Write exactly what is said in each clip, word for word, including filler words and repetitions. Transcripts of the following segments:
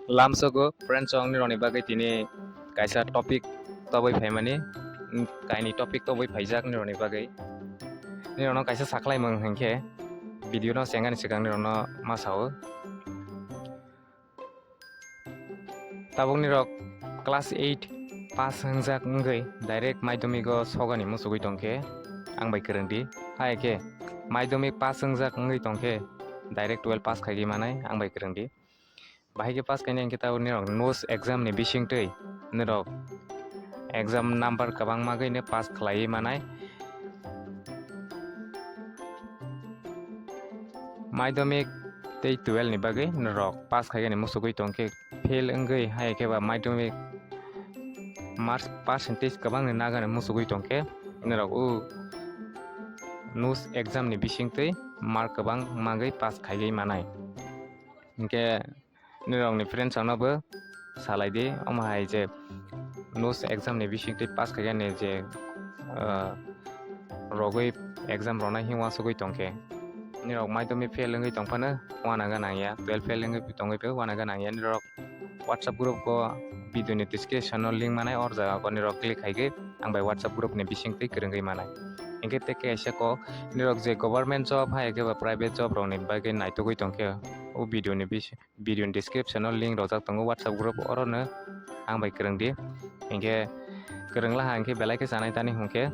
Lamsogo friends, ang nirokni bagwi tini kaisa topic tobwi phaimani, mm, kaini topic tobwi phaijak nirokni bagwi. Nirokno kaisa sakhlaimung hinkhe video no chengani swkang nirokno ma sao. Tabuk nirok class eight pass wngjak wngwi direct madhyamik o sogani muchugwi tongkhe ang bai kwrwngdi. Hai khe madhyamik pass wngjak wngwi tongkhe direct twelve pass khaigwi manai ang bai kwrwngdi. Bahai khe pass khaina hinkhe tabuk nirok NUS exam ni bisingtwi nirok exam number kwbangma gwi no pass khlaiwi manai. Madhyamik tei twelve ni bagwi nirok pass khaigani muchugwi tongkhe fail wngwi hai khe ba madhyamik marks percentage kwbangni nagani muchugwi tongkhe nirok o NUS exam ni bisingtwi mark kwbang magwi pass khaigwi manai. Hinkhe nirokni friends rokno bo salai di, omo hai je NUS exam ni bisingtwi pass khaigani je, ah, rogwi exam rwnai hwnwi uansugwi tongkhe. Nirok madhyamik fail wngwi tongphano uana gana ya, twelve fail wngwi tongwi phaio uana gana ya. Nirok WhatsApp group o video ni description o link manai, or jaga o nirok click khaigwi ang bai WhatsApp group ni bisingtwi kwrwngwi manai. Hinkhe tei kaisa kok nirok je government job hai khe ba private job rokni bagwi naitugwi tongkhe o video ni bisi-, video ni description o link rojak tongo WhatsApp group, oro no ang bai kwrwng di. Hinkhe kwrwng laha hinkhe belai khe chanai tani hinkhe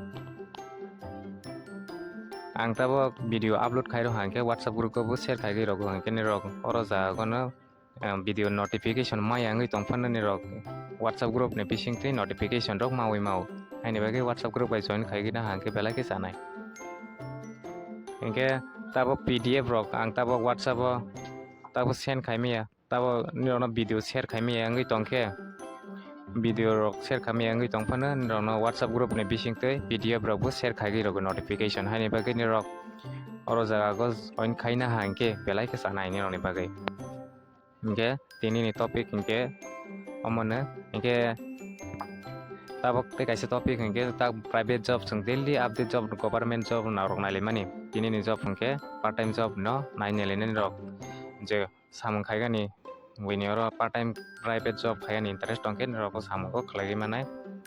ang tabok video upload khai rokha hinkhe WhatsApp group o bo share khaigwi rogo hinkhe nirok oro jaga o no, ah, video notification maya wngwi tongphano nirok WhatsApp group ni bisingtwi notification rok maui mao. Haini bagwi WhatsApp group bai join khaigwi naha hinkhe belai khe chanai. Hinkhe tabok P D F rok ang tabok WhatsApp o tabok send khaimaya, tabok nirokno video share khaimaya wngwi tongkhe, video rok share khaimaya wngwi tongphano nirokno WhatsApp group ni bisingtwi P D F rok bo share khaigwi rogwi notification, haini bagwi nirok oro jaga o join khaina ha hinkhe belai khe chanai nirokni bagwi. Hinkhe tini ni topic hinkhe omono hinkhe tabok tei kaisa topic hinkhe ta private job, chwng daily update job, government job na rok nailaimani. Tini ni job hinkhe part time job no nai nailainani rok je samung khaigani buini oro part time private job khaigani interest tongkhe nirok bo samung khlaigwi manai.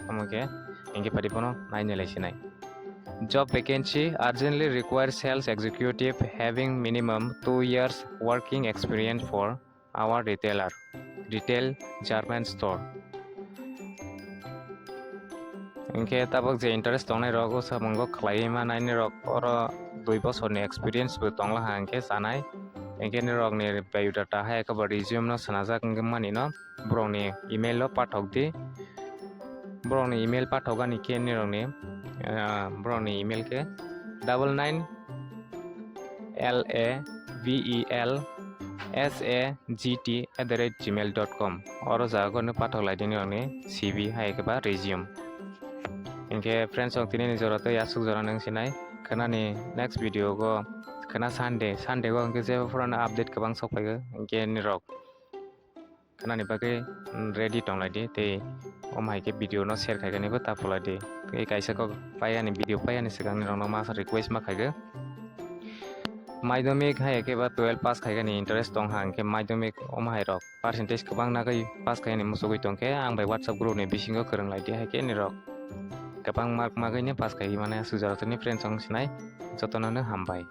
Omo khe hinkhe pari bono nai nailai sinai. Job vacancy urgently requires sales executive having minimum two years working experience for our retailer, retail garment store. Hinkhe tabok je interest tongnai rok o samungo khlaiwi manai nirok oro dui bosorni experience bo tonglaha hinkhe chanai. Hinkhe nirokni biodata hai khe bo resume no swnajak wngwi mani no borokni email o pathok di. Borokni email pathok ani khe nirokni, ah, borokni email khe double nine L A V E L S A G T at the rate gmail dot com. Oro jaga no pathok lai di nirokni C V hai khe ba resume. Hinkhe friends rok tini ni jora tei aswk jora nung sinai khwnani next video go khwna Sunday, Sunday go hinkhe jebo phurano update kwbang sok phaigo hinkhe nirok khwnani bagwi ready tong lai di tei omo hai khe video no share khai khe bo ta pholai di. Tei kaisa kok paiya ni video paiya ni swkang nirok no masa request ma khai khe. Madhyamik hai khe ba twelve pass khai khe ni interest tong ha hinkhe madhyamik omo hai rok percentage kwbang nagwi pass khai ni muchugwi tong khe ang bai WhatsApp group ni bisingo kwrwng lai di hai khe nirok kwbang mark magwi ni pass khai mane aswk jora tini friends wng sinai jotono no hambai.